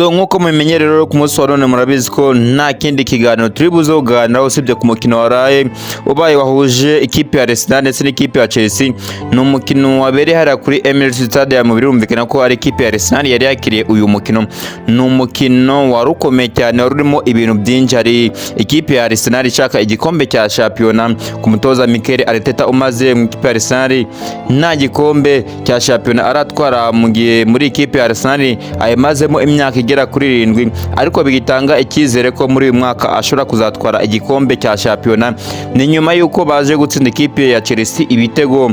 So nk'uko mubimenye rero, ku munsi wa none murabizi ko nta kindi kiganiro turi buze kuganiraho usibye ku mukino waraye ubaye wahuje ikipe ya Arsenal ndetse n'ikipe ya Chelsea. Ni umukino wabereye hariya kuri Emirates Stadium. Birumvikana ko ari ikipe ya Arsenal yari yakiriye uyu mukino. Ni umukino wari ukomeye cyane, wari urimo ibintu byinshi. Hari ikipe ya Arsenal ishaka igikombe cya shampiyona ku mutoza Mikel Arteta, umaze mu ikipe ya Arsenal nta gikombe cya shampiyona aratwara, mu gihe muri ikipe ya Arsenal ayimazemo imyaka igera kuri 7, ariko bigitanga icyizere ko muri uyu mwaka ashobora kuzatwara igikombe cya shampiyona. Ni nyuma y'uko baje gutsinda ikipe ya Chelsea ibitego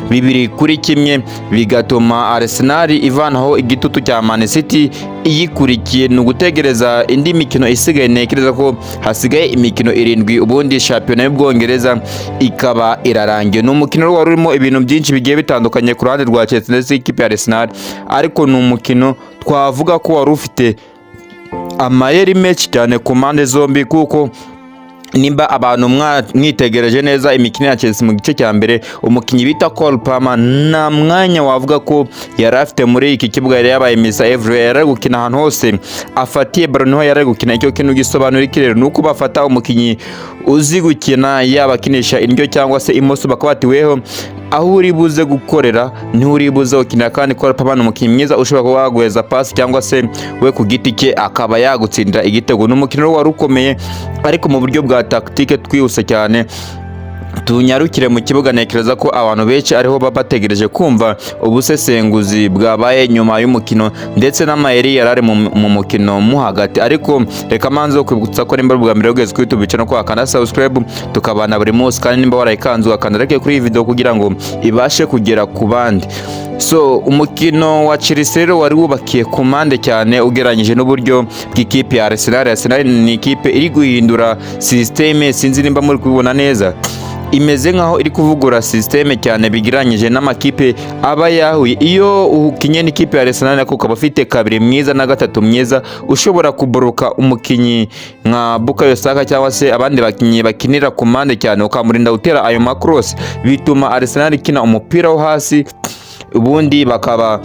2-1, bigatuma Arsenal ivanaho igitutu cya Man City iyikurikiye. Ni ugutegereza indi mikino isigaye. Ntekereza ko hasigaye imikino 7, ubundi shampiyona y'Ubwongereza ikaba irarangiye. Ni umukino wari urimo ibintu byinshi bigiye bitandukanye ku ruhande rwa Chelsea ndetse n'ikipe ya Arsenal, ariko ni umukino twavuga ko wari ufite amayeri menshi cyane ku mpande zombi, kuko nimba abantu mwitegereje neza imikino ya Chelsea mu gice cya mbere, umukinnyi bita Cole Palmer nta mwanya wavuga ko yari afite muri iki kibuga. Yari yabaye misa everywhere, yari ari gukina ahantu hose afatiye ballon niho yari ari gukina. Icyo kintu gisobanura iki rero? Ni uko bafata umukinnyi uzi gukina, yaba akinisha indyo cyangwa se imoso, bakaba bati: "Weho aho uri buze gukorera niho uri buze gukinira." Kandi Cole Palmer ni umukinnyi mwiza ushobora kuba waguheza pasi cyangwa se we ku giti cye akaba yagutsindira igitego. Ni umukino wari ukomeye, ariko mu buryo bwa tactique, twihuse cyane tunyarukire mu kibuga. Ntekereza ko abantu benshi ariho baba bategereje kumva ubusesenguzi bwabaye nyuma y'umukino ndetse n'amayeri yari ari mu mukino mo hagati. Ariko reka manze kwibutsa ko nimba ari ubwa mbere ugeze kuri YouTube channel, ko wakanda subscribe tukabana buri munsi, kandi nimba warayikanze ugakanda like kuri iyi video kugira ngo ibashe kugera ku bandi. So umukino wa Chelsea rero wari wubakiye ku mpande cyane ugereranyije n'uburyo bw'ikipe ya Arsenal. Arsenal ni ikipe iri guhindura système, sinzi nimba muri kubibona neza, imeze nkaho iri kuvugura système cyane bigereranyije n'amakipe aba yahuye. Iyo ukinye n'ikipe ya Arsenal ariko ukaba ufite kabiri mwiza na gatatu mwiza, ushobora kuboroka umukinnyi nka Bukayo Saka cyangwa se abandi bakinnyi bakinira ku mpande cyane, ukamurinda gutera ayo macross, bituma Arsenal ikina umupira wo hasi, ubundi bakaba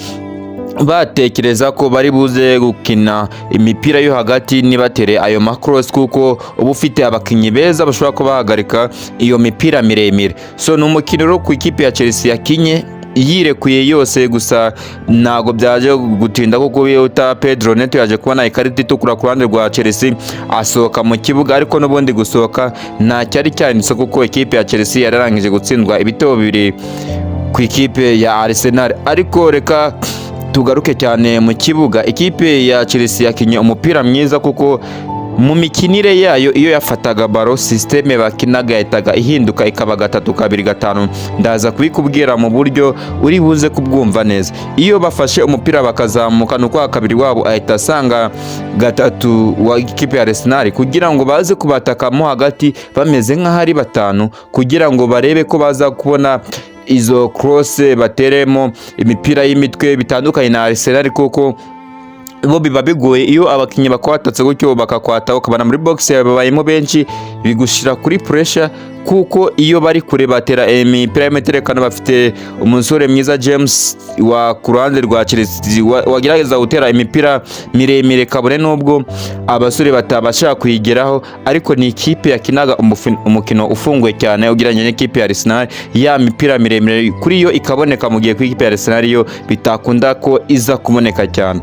batekereza ko bari buze gukina imipira yo hagati nibatere ayo macross, kuko uba ufite abakinnyi beza bashobora kuba bahagarika iyo mipira miremire. So ni umukino rero ku ikipe ya Chelsea yakinye yirekuye yose, gusa ntabwo byaje gutinda kuko uta Pedro Neto yaje kubona ikarita itukura ku ruhande rwa Chelsea, asohoka mu kibuga. Ariko n'ubundi gusohoka nta cyari cyanditse, kuko ikipe ya Chelsea yararangije gutsindwa ibitego 2 ku ikipe ya Arsenal. Ariko reka tugaruke cyane mu kibuga. Ikipe ya Chelsea yakinye umupira mwiza, kuko mu mikinire yayo iyo yafataga ballon, système bakinaga yahitaga ihinduka ikaba 3-2-5. Ndaza kubikubwira mu buryo uri buze kubwumva neza. Iyo bafashe umupira bakazamuka, nuko kabiri wabo ahita asanga gatatu wa ikipe ya Arsenal kugira ngo baze kubatakamo hagati bameze nk'aho ari batanu, kugira ngo barebe ko baza kubona izo cross bateremo imipira y'imitwe. Bitandukanye na Arsenal, kuko bo biba bigoye iyo abakinnyi bakwatatse gutyo, bakakwata ukabona muri box yawe babayemo benshi, bigushyira kuri pressure, kuko iyo bari kure batera imipira y'imiterekano. Bafite umusore mwiza James wa ku ruhande rwa Chelsea wagerageza gutera imipira miremire, kabone n'ubwo abasore batabasha kuyigeraho. Ariko ni ikipe yakinaga umukino ufunguye cyane ugereranyije n'ikipe ya Arsenal, ya mipira miremire kuri yo ikaboneka, mu gihe ku ikipe ya Arsenal yo bitakunda ko iza kuboneka cyane.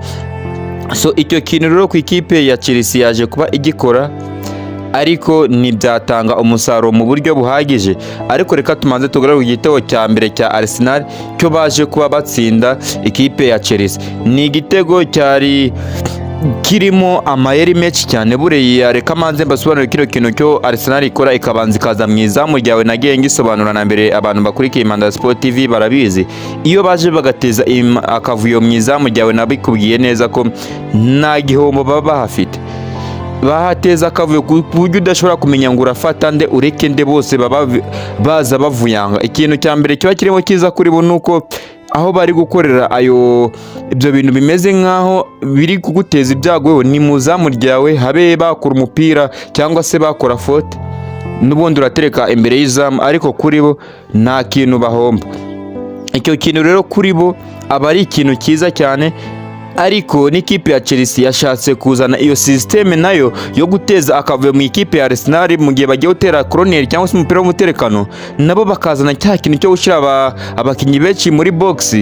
So icyo kintu rero ku ikipe ya Chelsea yaje kuba igikora, ariko ntibyatanga umusaruro mu buryo buhagije. Ariko reka tumanze tugarure ku gitego cya mbere cya Arsenal cyo baje kuba batsinda ikipe ya Chelsea. Ni igitego cyari kirimo amayeri menshi cyane. Buriya reka manze mbasobanurire kino kintu cyo Arsenal ikora, ikabanza ikaza mu izamu ryawe. Nagiye ngisobanura na mbere, abantu bakurikiye Manda Sport TV barabizi. Iyo baje bagateza akavuyo mu izamu ryawe, nabikubwiye neza ko nta gihombo baba bahafite. Bahateza akavuyo ku buryo udashobora kumenya ngo urafata nde ureke nde, bose baba baza bavuyanga. Ikintu cya mbere kiba kirimo kiza kuri bo ni uko aho bari gukorera ayo ibyo bintu bimeze nk'aho biri kuguteza ibyago ni mu zamu ryawe, habe bakora umupira cyangwa se bakora faute, n'ubundi uratereka imbere y'izamu, ariko kuri bo nta kintu bahomba. Icyo kintu rero kuri bo aba ari ikintu cyiza cyane. Ariko n'ikipe ya Chelsea yashatse kuzana iyo système nayo yo guteza akavuyo mu ikipe ya Arsenal mu gihe bagiye gutera corner cyangwa se umupira w'umuterekano, nabo bakazana cya kintu cyo gushyira abakinnyi benshi muri box,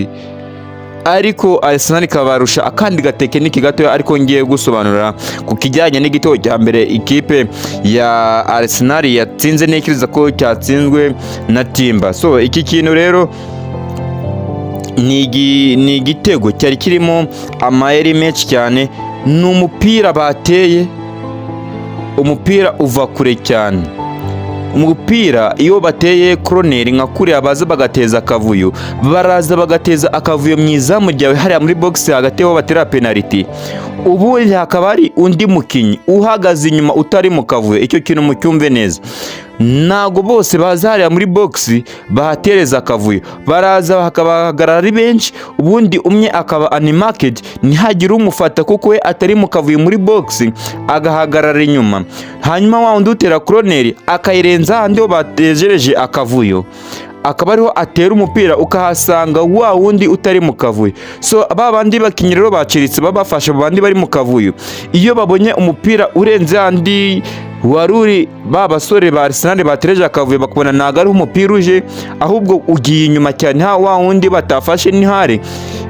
ariko Arsenal ikabarusha akandi gatekiniki gatoya. Ariko ngiye gusobanura ku kijyanye n'igitego cya mbere ikipe ya Arsenal yatsinze, ntekereza ko cyatsinzwe na Timber. So iki kintu rero ni igitego cyari kirimo amayeri menshi cyane. Ni umupira bateye, umupira uva kure cyane. Umupira iyo bateye corner nka kuriya, baza bagateza akavuyo, baraza bagateza akavuyo mu izamu ryawe hariya muri box hagati aho batera penalty, ubundi hakaba hari undi mukinnyi uhagaze inyuma utari mu kavuyo. Icyo kintu mucyumve neza. Ntabwo bose baza hariya muri box bahatereza akavuyo, baraza bakabahagarara ari benshi, ubundi umwe akaba unmarked, ntihagire umufata kuko we atari mu kavuyo muri box, agahagarara inyuma. Hanyuma wa wundi utera corner akayirenza ahandi ho batejereje akavuyo, akaba ariho atera umupira, ukahasanga wa wundi utari mu kavuyo. So ba bandi bakinnyi rero baciritse baba bafashe abo bandi bari mu kavuyo. Iyo babonye umupira urenze handi wari uri ba basore ba Arsenal batereje akavuyo, bakabona ntabwo ari umupira uje, ahubwo ugiye inyuma cyane ha wa wundi batafashe ntihari,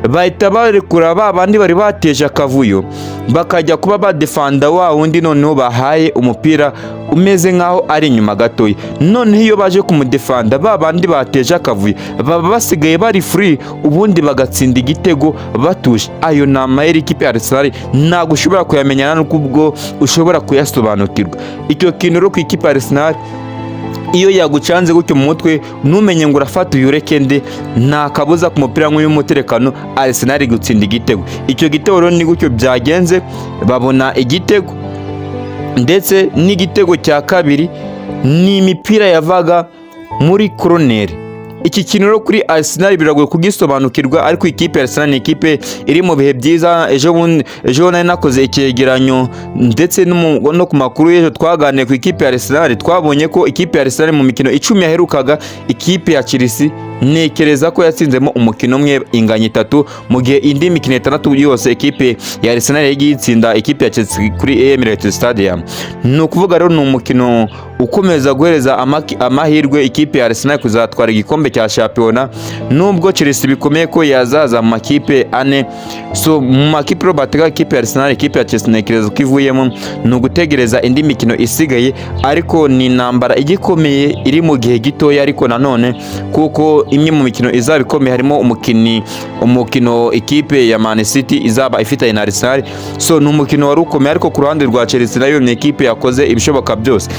bahita barekura ba bandi bari bateje akavuyo, bakajya kuba badefanda wa wundi noneho bahaye umupira umeze nk'aho ari inyuma gatoya. Noneho iyo baje kumudefanda, ba bandi bateje akavuyo baba basigaye bari free, ubundi bagatsinda igitego batuje. Ayo ni amayeri ikipe ya Arsenal ntabwo ushobora kuyamenya n'ubwo ushobora kuyasobanukirwa. Icyo kintu rero ku ikipe ya Arsenal, iyo yagucanze gutyo mu mutwe, ntumenye ngo urafata uyu ureke nde, nta kabuza ku mupira nk'uyu w'umuterekano Arsenal gutsinda igitego. Icyo gitego rero ni gutyo byagenze, babona igitego. Ndetse n'igitego cya kabiri ni imipira yavaga muri corner. Iki kintu rero kuri Arsenal biragoye kugisobanukirwa, ariko ikipe ya Arsenal ni ikipe iri mu bihe byiza. Ejo bundi, ejo nari nakoze icyegeranyo, ndetse no ku makuru y'ejo twaganiye ku ikipe ya Arsenal, twabonye ko ikipe ya Arsenal mu mikino 10 yaherukaga, ikipe ya Chelsea ntekereza ko yatsinzemo umukino umwe, inganya itatu, mu gihe indi mikino itandatu yose ikipe ya Arsenal yagiye itsinda ikipe ya Chelsea kuri Emirates Stadium. Ni ukuvuga rero ni umukino ukomeza guhereza amahirwe ikipe ya Arsenal kuzatwara igikombe cya shampiyona, nubwo Chelsea bikomeye ko yazaza mu makipe ane. So mu makipe rero batega ikipe ya Arsenal, ikipe ya Chelsea ntekereza ko ivuyemo, ni ugutegereza indi mikino isigaye. Ariko ni intambara igikomeye iri mu gihe gitoya, ariko nanone kuko imwe mu mikino izaba ikomeye harimo umukino ikipe ya Man City izaba ifitanye na Arsenal. So ni umukino wari ukomeye, ariko ku ruhande rwa Chelsea nayo ni ikipe yakoze ibishoboka byose.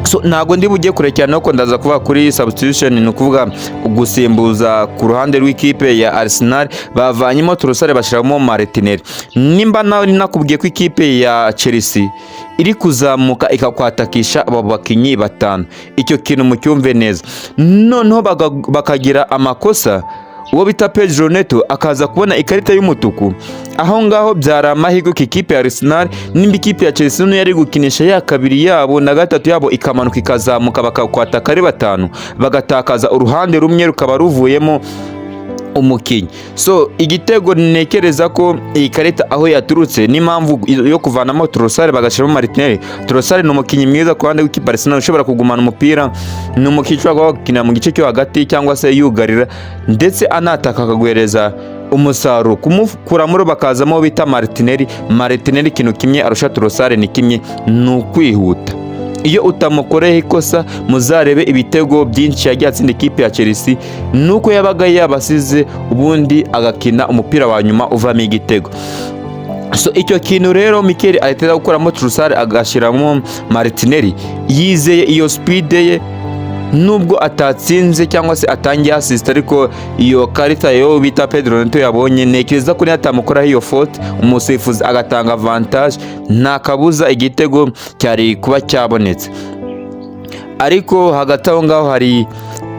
So ntabwo ndi bujye kure cyane, kuko ndaza kuvuga kuri substitution, ni ukuvuga gusimbuza ku ruhande rw'ikipe ya Arsenal. Bavanyemo Trossard, bashyiramo Martinelli. Nimba nawe nakubwiye ko ikipe ya Chelsea iri kuzamuka ikakwatakisha abo bakinnyi batanu, icyo kintu mucyumve neza. Noneho bakagira amakosa, uwo bita Pedro Neto akaza kubona ikarita y'umutuku. Aho ngaho byari amahirwe ku ikipe ya Arsenal. Nimba ikipe ya Chelsea noneho yari gukinisha ya kabiri yabo na gatatu yabo, ikamanuka ikazamuka, bakakwataka ari batanu, bagatakaza uruhande rumwe rukaba ruvuyemo umukinnyi. So igitego, ntekereza ko iyi karita aho yaturutse n'impamvu yo kuvanamo Trossard bagashyiramo Martinelli. Trossard ni umukinnyi mwiza ku ruhande rw'ikipe Arsenal, ushobora kugumana umupira, ni umukinnyi ushobora kuba gukina mu gice cyo hagati cyangwa se yugarira, ndetse anataka akaguhereza umusaruro. Kumukuramo rero bakazamo bita Martinelli. Martinelli ikintu kimwe arusha Trossard ni kimwe, ni ukwihuta. Iyo utamukoreye ikosa, muzarebe ibitego byinshi yagiye atsinda ikipe ya Chelsea, nuko yabaga yabasize, ubundi agakina umupira wa nyuma uvamo igitego. So icyo kintu rero Mikel Arteta gukuramo Trossard agashyiramo Martinelli, yizeye iyo speed ye, nubwo atatsinze cyangwa se atangiye assist. Ariko iyo karita yo bita Pedro Neto yabonye, ntekereza ko natamukoraho iyo faute, umusifuzi agatanga avantage, nta kabuza igitego cyari kuba cyabonetse. Ariko hagati aho ngaho hari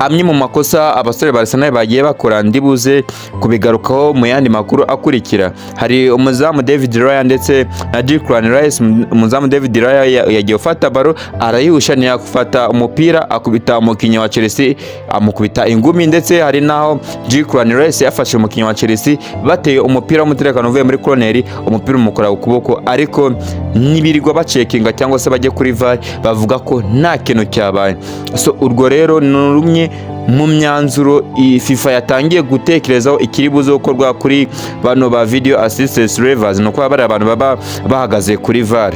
Amwe mu makosa abasore ba Arsenal bagiye bakora ndibuze kubigarukaho mu yandi makuru akurikira. Hari umuzamu David Raya ndetse na Declan Rice. Umuzamu David Raya yagiye ufata ballon, arayihusha, ntiyafata umupira, akubita umukinnyi wa Chelsea, amukubita ingumi. Ndetse hari naho Declan Rice yafashe umukinnyi wa Chelsea bateye umupira w'umutekano uvuye muri corner, umupira umukora ku kuboko, ariko nibirirwa bacekinga cyangwa se bajye kuri VAR, bavuga ko nta kintu cyabaye. So urwo rero ni rumwe mu myanzuro iyi FIFA yatangiye gutekerezaho ikiri buze gukorwa kuri bano ba video assistance referees, ni uko bari abantu baba bahagaze kuri VAR.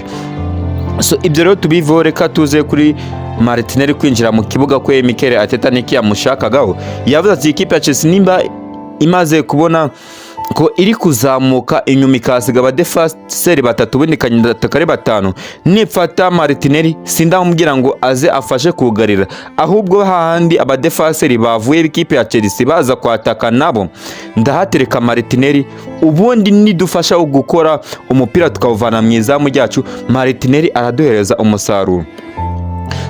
So ibyo rero tubiveho, reka tuze kuri Martinelli kwinjira mu kibuga kwe. Mikel Arteta niki yamushakagaho? Yavuze ati ikipe ya Chelsea nimba imaze kubona ko iri kuzamuka inyuma ikasiga abadefaseri batatu, ubundi ikanyataka ari batanu, nifata Martinelli sindamubwira ngo aze afashe kugarira, ahubwo hahandi abadefaseri bavuye b'ikipe ya Chelsea baza kwataka nabo ndahatereka Martinelli, ubundi nidufasha gukora umupira tukawuvana mu izamu ryacu, Martinelli araduhereza umusaruro.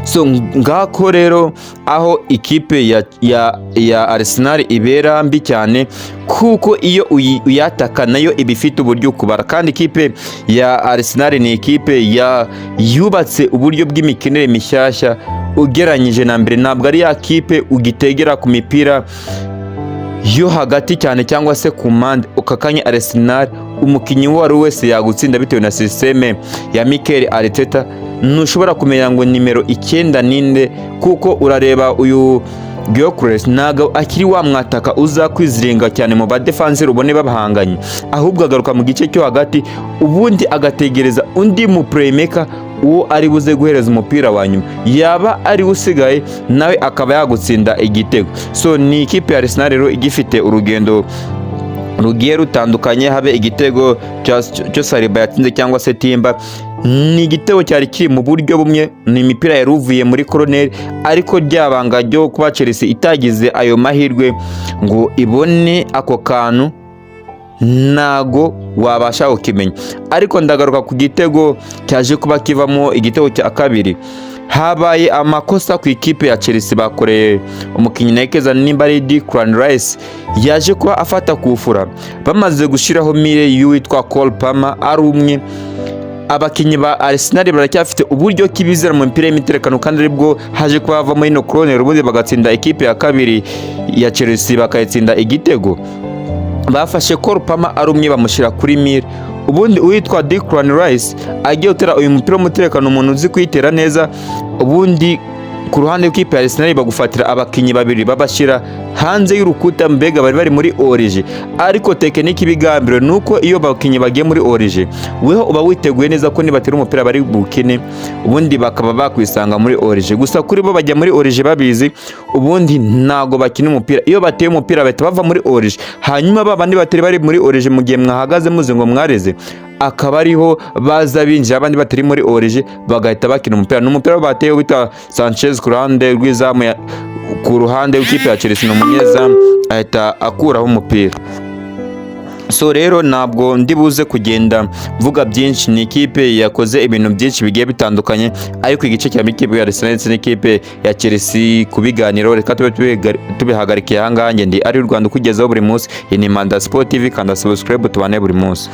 So ngako rero aho ikipe ya Arsenal ibera mbi cyane, kuko iyo uyataka nayo iba ifite uburyo kubara, kandi ikipe ya Arsenal ni ikipe ya yubatse uburyo bw'imikinire mishyashya ugereranyije na mbere. Ntabwo ari ya kipe ugitegera ku mipira yo hagati cyane cyangwa se ku mpande. Aka kanya Arsenal umukinnyi uwo ari we wese yagutsinda bitewe na système ya Mikel Arteta. Ntushobora kumenya ngo nimero 9 ninde, kuko urareba uyu Gyökeres ntabwo akiri wa mwataka uza kwiziringa cyane mu badefanseri ubone babahanganye, ahubwo agaruka mu gice cyo hagati, ubundi agategereza undi mu playmaker uwo ari buze guhereza umupira wa nyuma, yaba ari we usigaye nawe akaba yagutsinda igitego. So ni ikipe ya Arsenal rero igifite urugendo rugiye rutandukanye. Habe igitego cyo Saliba yatsinze cyangwa se Timber, ni igitego cyari kiri mu buryo bumwe, ni imipira yari uvuye muri koroneri, ariko ryabanga ryo kuba Chelsea itagize ayo mahirwe ngo ibone ako kantu ntago wabasha kukimenya. Ariko ndagaruka ku gitego cyaje kuba kivamo igitego cya kabiri. Habaye amakosa ku ikipe ya Chelsea, bakoreye umukinnyi nekeza nimba ari Declan Rice, yaje kuba afata kufura bamaze gushyiraho mur y'uwitwa Cole Palmer ari umwe. Abakinnyi ba Arsenal baracyafite uburyo kibizera mu mipira y'imiterekano, kandi aribwo haje kuba havamo ino corner, ubundi bagatsinda ikipe ya kabiri ya Chelsea, bakayitsinda igitego. Bafashe Cole Palmer ari umwe, bamushyira kuri mur, ubundi uwitwa Declan Rice agiye gutera uyu mupira w'umutekano, umuntu uzi kuyitera neza, ubundi ku ruhande rw'ikipe ya Arsenal bagufatira abakinnyi babiri babashyira hanze y'urukuta, mbega bari muri hors-jeu. Ariko technique ibigambiriwe ni uko iyo abakinnyi bagiye muri hors-jeu, weho uba witeguye neza ko nibatera umupira bari bukine, ubundi bakaba bakwisanga muri hors-jeu. Gusa kuri bo bajya muri hors-jeu babizi, ubundi ntago bakina umupira. Iyo bateye umupira bahita bava muri hors-jeu, hanyuma ba bandi batari bari muri hors-jeu, mu gihe mwahagaze muzi ngo mwareze, akaba ariho baza binjira, abandi batari muri hors-jeu bagahita bakina umupira. Ni umupira bateye witwa Sanchez ku ruhande rw'izamu, ku ruhande rw'ikipe ya Chelsea, ni umunyezamu ahita akuraho umupira. So rero ntabwo ndi buze kugenda mvuga byinshi, ni ikipe yakoze ibintu byinshi bigiye bitandukanye, ariko igice cya ikipe ya Arsenal ndetse n'ikipe ya Chelsea ku biganiro reka tube tubihagarikiye aha ngaha. Njye ndi ari u Rwanda ukugezaho buri munsi. Iyi ni Manda Sport TV, kanda subscribe tubane buri munsi.